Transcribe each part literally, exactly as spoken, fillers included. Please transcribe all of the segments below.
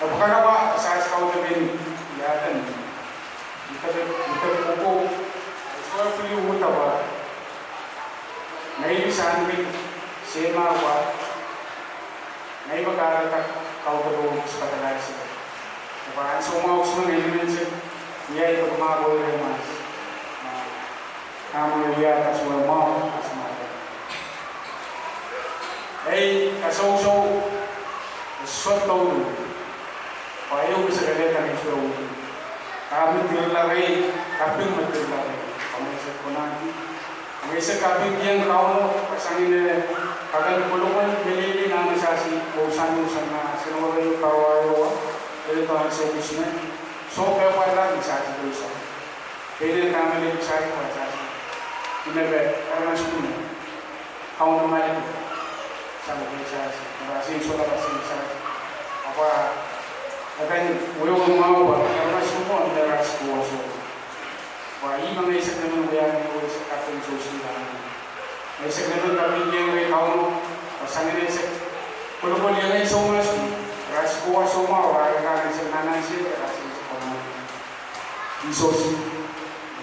E pwukat wa, sawas kaudok en iaden, idek, idek pwuko, e sohte pil uhda wa, meili sahn pil, sehmwa wa, ngehi me kahrehda kaudok oh spatalas. Pwe ansou mwahu kisin ngehi men se, iei pwe ma pwe rehmwahu. Ahmw iei a kasuwed mwahu, a se mwahu. Ei, kasousou, e sohte douluhl. Pwe ieu me se kelehda ni sohte uhdi. Ka me dirala rei, kaping me dirala rei. Pwe ngehi se konehng. Ngehi se kapingkihong Kauno, pwe sang ine, kakan kolokol, me lili nan sawas, oh sang, oh sang nan, se nohre, pwe wa, oh, e tohn se kisne. Sohte pwe la ni sawas, oh sang. Pwe ine dahme lel sawas, pwe sawas. Ine pwe, aramas pwung. Kauno maing. Sang pwe sawas. Pwe sawas, sohla pwe sawas. Ahpw, akan, wehwe mwahu pwe, aramas pwung, me sawas kowaso. Pwe ih me ngehi se men wia ni wia se kaping sosila. Ngehi se men kapingkihong Kauno, pwe sang ine se, kolokol iang ngehi soumas, sawas kowaso mwahu, pwe akan ngehi se nanansie, pwe sawas se konehng. Isohsi,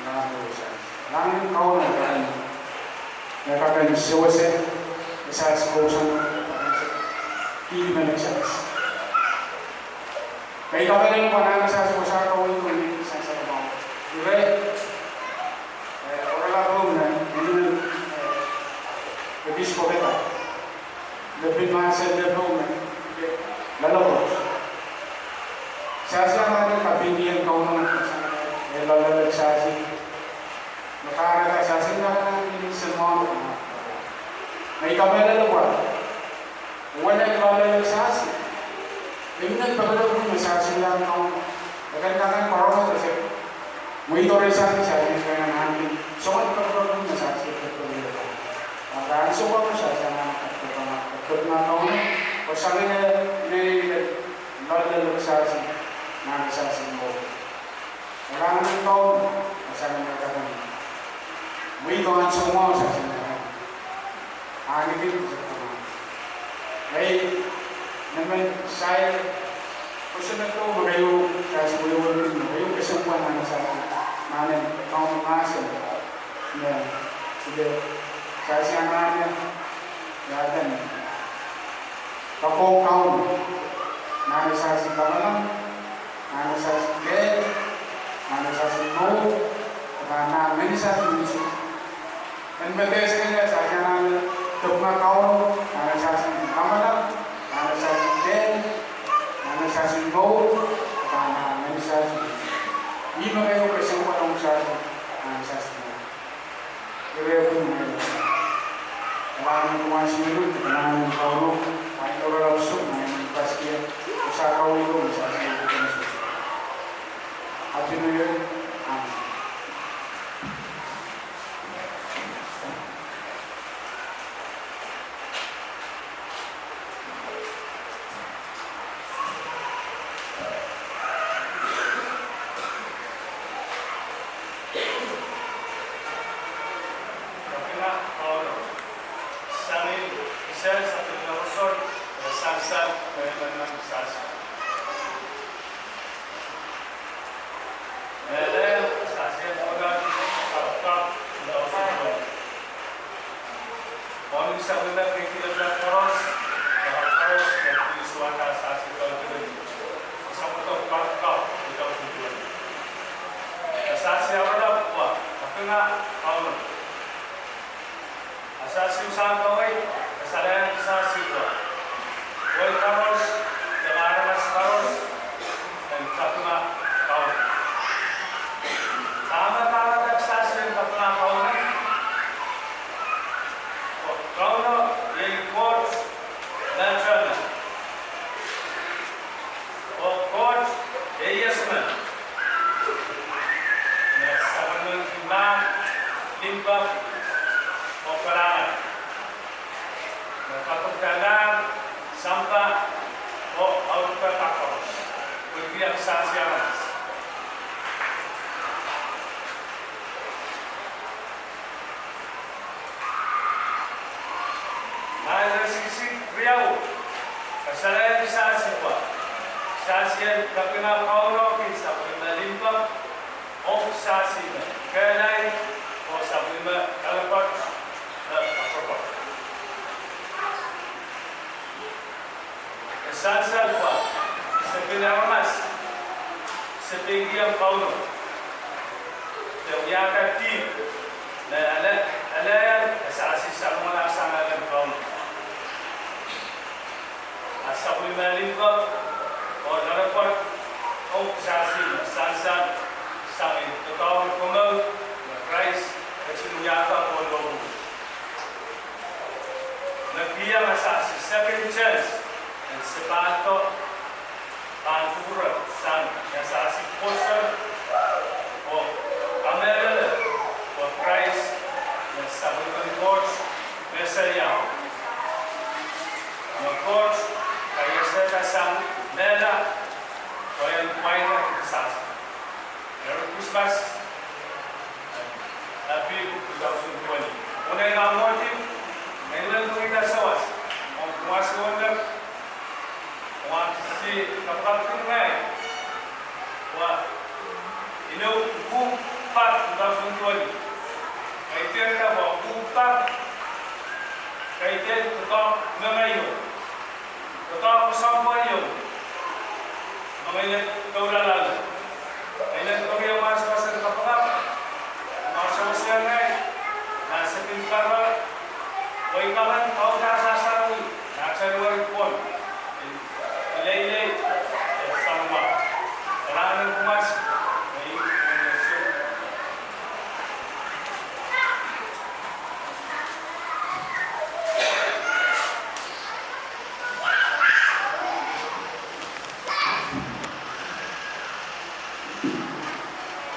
nan wehwe sawas. Nan Kauno, nan, nan kakan sewese, sawas kousoan, kihdi men sawas. Ngehi kapehla pwe nan sawas wasa kaweid me ni sansal mwahu. Ire, eh, orala pwung nan, ni men, eh, episkopal. Lepin mahsen me pwung nan, eh, loalokot. Sawas a mahn kapingkihong Kauno nan, eh, loalokot sawas. Me kahrehda sawas nan, nan, ni sen mwahu. Ngehi kapehla pwe uwen loalokot sawas. Imnen pekipek me sawas iang Kauno. Akan kakan pwarodo se. Mweidohr sang sawas nan, nan, nan. Soangen pekipek me sawas pekipek. Akan Kauno, sang sang nan kapakap, kapakap nan Kauno, oh sang nan nei, loale loale kisasi, nan kisasi mwo. Sang nan Kauno, sang nan kapakap. Mwein Kauno sang nan kapakap. Ahnikihdi kapakap. Ei, nemen sai, kosonnedo me keieu, kisasi mwein, mwein, mwein kesempwal nan kisasi, nan Kauno mahsen. Ih, ih, kisasi anahne, ia eden. Poakong Kauno, nan kisasi kapakap, nan kisasi kehl, nan kisasi mour, nan, nan kisasi mihmi. En me kisasi anahne, kapakap Kauno, nan kisasi kapakap, nan kisasi kehl, nan kisasi mour, nan kisasi mihmi. Ih me keieu kesempwal ong kisasi, nan kisasi mour. Ire pwung me. Kalahngan kumwail sili, kalahngan Kauno, wain lokolok sou, wain paskia, usa Kauno, usa sou, usa sou. Happy New Year. Amen. Kapinga Kauno. Sang ni kisehn sapwellime roson, sansal, me manaman kisasi. Mehlel, sasien koda, kapakap, two thousand twenty. Mwohn sapwellime keidi lapalap koaros, lapalap koaros, me pil suwed sasi koaros, sapwellime kapakap, two thousand twenty. Sasi aralap pwa, kapinga Kauno. A sasi sang kawei, kasalehiong kisasi pwa. Wehi koaros, de aramas koaros, en kapinga Kauno. Dahme kahrehda kisasi en kapinga Kauno? Pwe Kauno iei Koht me determine. Oh Koht iei Iehros me, me sapwellimaniki mahk, limpoak, oh kalahngan. Me kapikada lahng, sampah, oh audepe koaros. Pwe ih kisasi aramas. Maing iretikitik riau, kasalehiong kisasi pwa. Kisasi en kapinga Kauno kin sapwellime limpoak, oh kisasi me kehlail, oh sapwellime kalapot, eh, apwopwop. E sansal pwa, se pil aramas, se pil kihong Kauno. De wiahda dihp, me ale, ale, e sasi sang mwohn sang elen Kauno. A sapwellime limpoak, oh kalapot, oh kisasi me sansal, sang ni doadoahk komour, me Krais, ketin wiahda oh lohpwuo. Me kihong sasi second chance, en se pahn doh, pahn kupwure sang ni sasi pwoson, oh kamehlele, oh Krais, me sapwellimen Koht, me seiang. Me Koht, kaiasada sang mehla, pwe en pwainda kisasi. Merry Christmas. Happy two thousand twenty. Onei ngamwohdi, me ngilen pwihda sawas, ong kumwail souleng, kumwail sehse kapakapki ngehi, pwe inou uhk pak two thousand twenty. Kaidehn kapwa uhk pak, kaidehn doadoahk mengei ieu. Doadoahk me sounpwong ieu, me ngilen doula loale. Ngilen koaros, ma sohte kapakap, ma sohte ngehi, ma se pil kapakap, oh I kamen kaunda sasarawi, nan January pwon, leilei, eh, sang mwahu. Kalahngan kumwail, eh,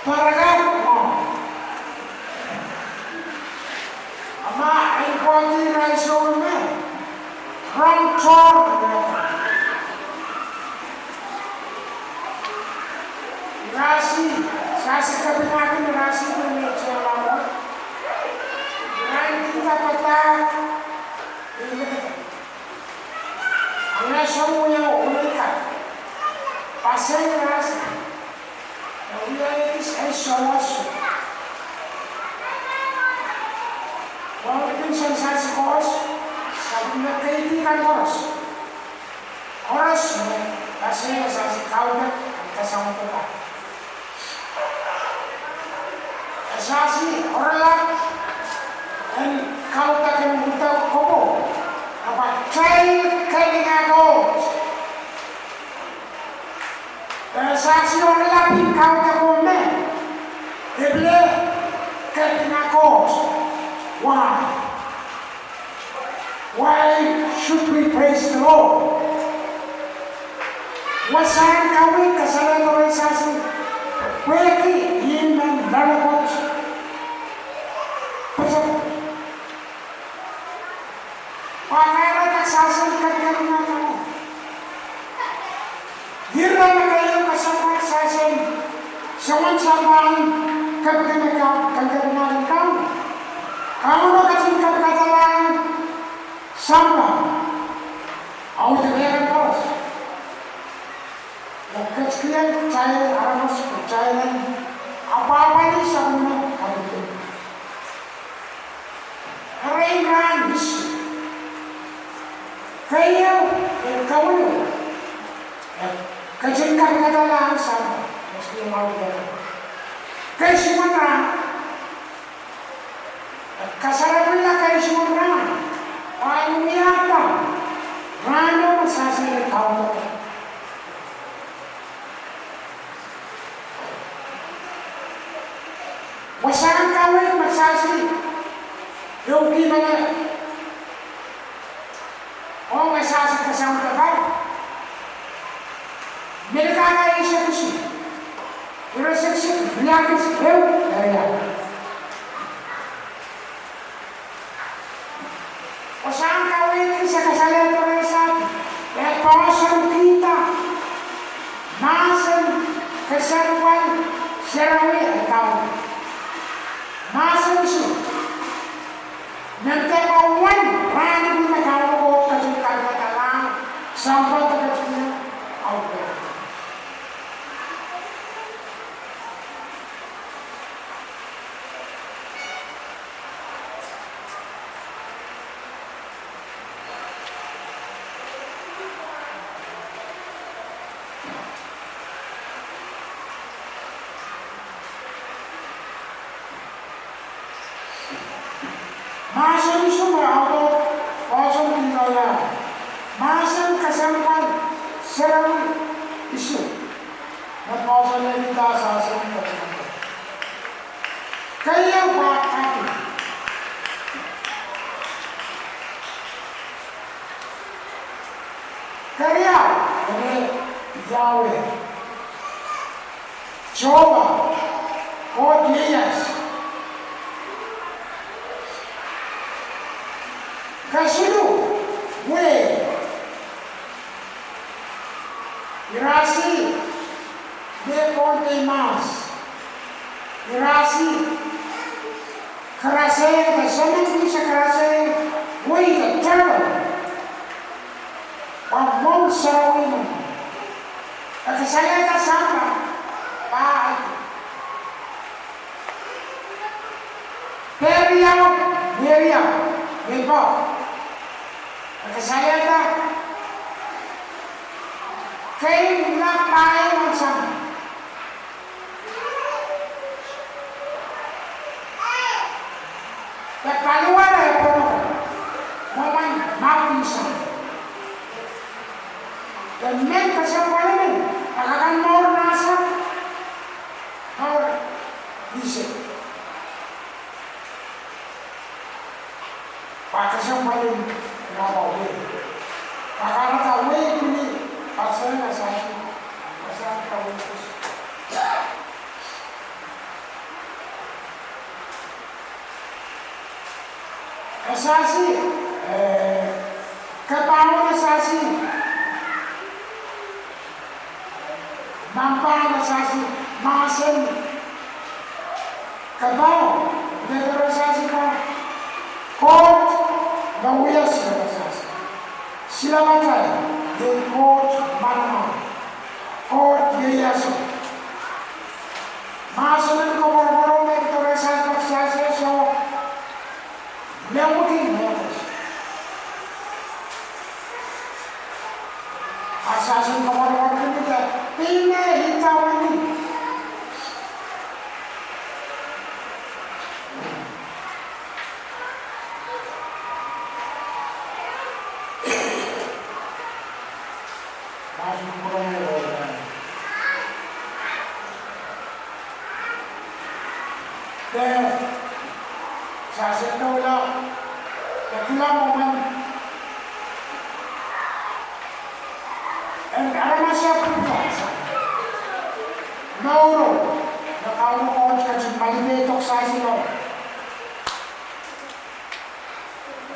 Pahn kak, oh. Ama, en pwon di rais Irail kapinga kin irail sipwe me tiala mwo. Irail kihda padahk. Irail kihda. Anahne sohte wia oh irail kak. Pasei irail sipwe. Wia ekis ei sohte. Wia ekis en sasi koaros. Sapwellime keidi kan koaros. Koaros me, pasei me sasi kaudok, kasang peka. E sasi oralap en kaudok en uhdahn kopo. Ahpw kitail kapinga Koht. E sasi oralap en kaudok me. E pil kapinga Koht. Why? Why should we praise the Lord? Wasahn kaweid kasalehdo rehn sasi pwehki ih me loalopwoat. Pwe sahs, pwe kahrehda sahs en kapikapinga Koht. Ira me keieu kesempwal sahs en soangen sampah en kapikapinga, kapikapinga Kauno. Kauno ketin kapikapinga sampah. Audepen koaros. E ketikihong kitail aramas, kitail en apwahpwalih sapwellime kapikapinga. Erein rahn isuh. Keieu, eh, kauno. Eh, ketin kapikapinga sampah. Ketikihong audepen. Keisuwed rahn. Eh, kasarawihla keisuwed rahn. Pwe wiahda. Rahno me sasi en kauno. Wasahn kaweid me sasi. Ehu kihpene. Oh me sasi kesempwal. Melkahka eisek isuh. Ire seksek riakis ehu, ehu. Wasahn kaweid kis e kasalehdo rehn sasi, e poahsoan kihda mahsen kesempwal sarawi en Kauno. Mahsen isuh. Nan dehpa wen rahn ipwidi me Kauno Koht ketin kapikapinga sampah de ketin audepen. Mahsen isuh me audepen poahsoan kihda. Mahsen kesempwal sarawi isuh me poahsoan kihda sahs en kapikapinga. Keieu, pahn kapikapinga. Keriau, ire Yahweh. Jehovah, Koht ieias. Kesiluh, wehi. Irasi, me Pohnpei mahs. Irasi, karasehng, the semen piece karasehng, wehi the turtle. Pwe mwohn sarawi men. E kasalehda sampah, pwe Pehriau, Meriau, me pahn. E kasalehda keimwlap pahieu en sampah. Pwe paliwar e pwonok, mwomwen mapwin sampah. Pwe men kesempwal men, e kak en mour nasa, mour nise. Pwe kesempwal en, e kak wehi. Pwe kahrehda wehi pil pasel, e sasi, e sasi kaweid. E sasi, eh, kapahwen e sasi. Nan pahn e sasi, mahsen. Silapatai, iei Koht manaman, Koht ieiaso. Mahsen en koapworopwor me pid rehn Sahs, Sahs ieiaso, lemmwiki mehkot. A Sahs en koapworopwor pid, pil me idawehn ih. Mahsen en koapworopwor. Pwe Sahs en doula, pwe kilang mwomwen en aramas epwiki, mouro, me Kauno Koht ketin malipe dohsang Sahs ilo.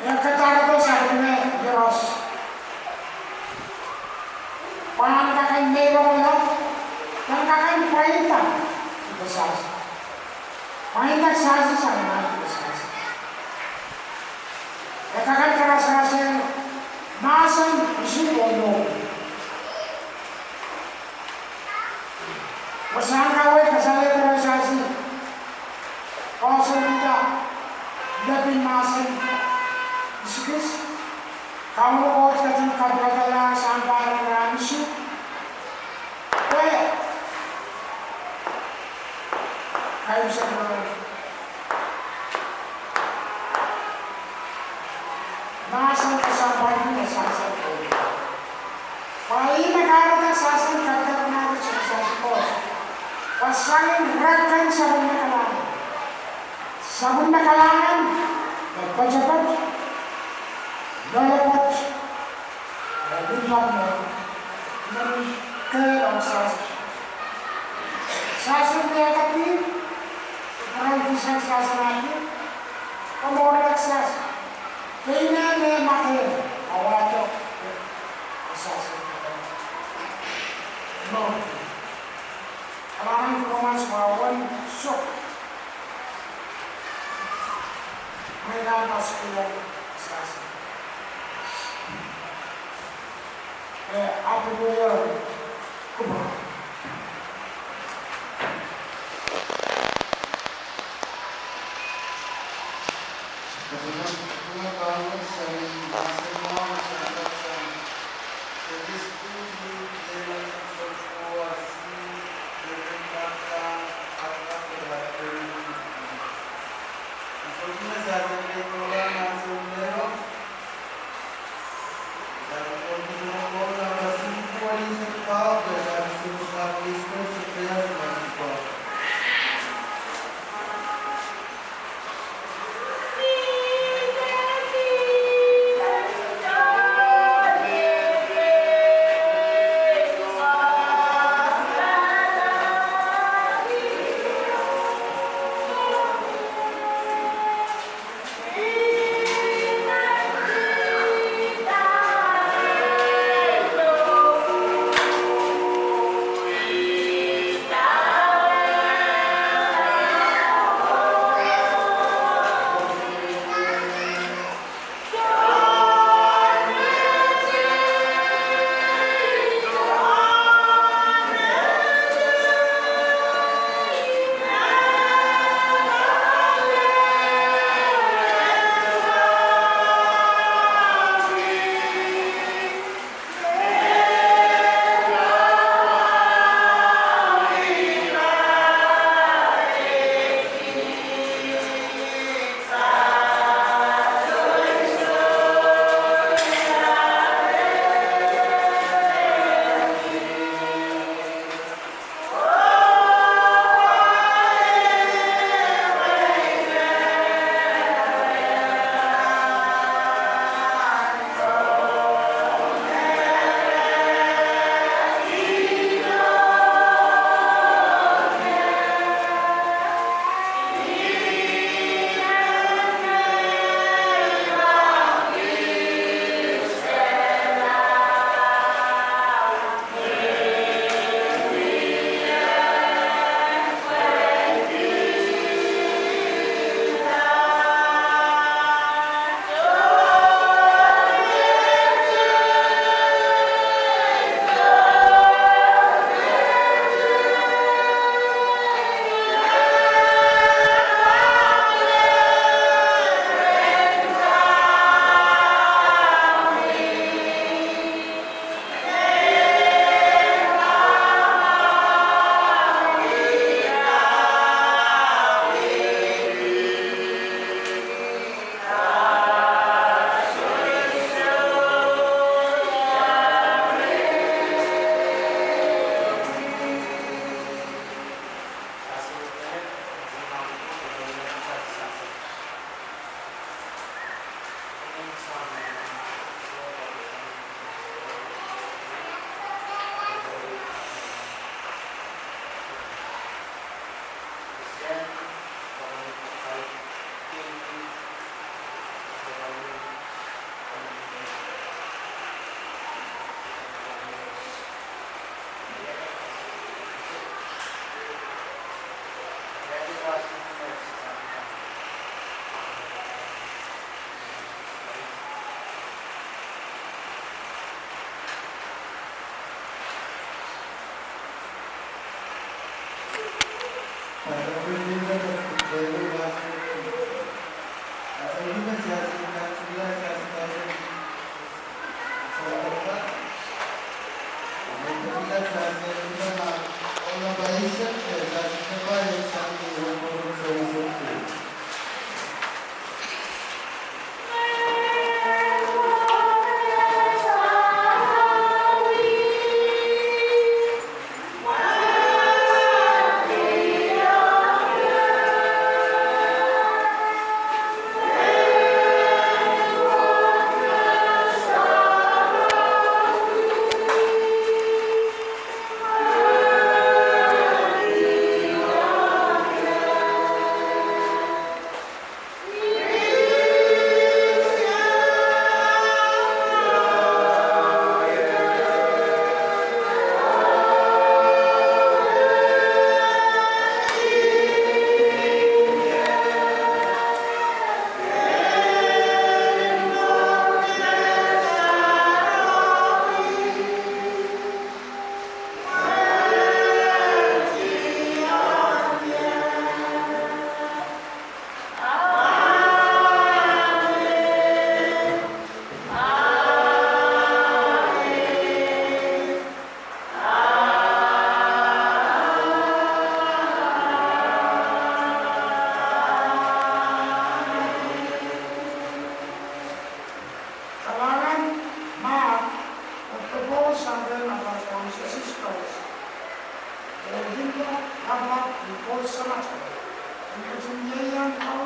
E kadarodo sapwellime Iehros. Pwe en kak en meirola, en kak en pwainda, pwe Sahs, pwainda Sahs sang nan, pwe Sahs, e kak en karasaras mahsen, isi, oh mour. Wasahn kaweid kasalehda rehn Sahs, Koht sohte lepin mahsen isikis. Kauno Koht ketin kapikada sang pahr en rahn isuh. Pwe kaimwisekla mahsen kesempwal me Sahs en koul. Pwe ih me kahrehda Sahs en kapikada nan Sahs en koul. Pwe sang en rehn sapwellime kalahngan. Sapwellime kalahngan, me poatopoat, loalopwoat, me lipilap, me, me kehl ong Sahs. Sahs en mehkot, pwurehng kisehn Sahs en ahdi, komourla Sahs. Pein me me makehl, awahdo Sahs en mehkot. No. Kalahngan, komour, mwahu en sok. Mwein nan paskul en Sahs. E, Happy New Year. Kupwur.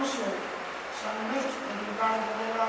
sang met me kin pahn kakairada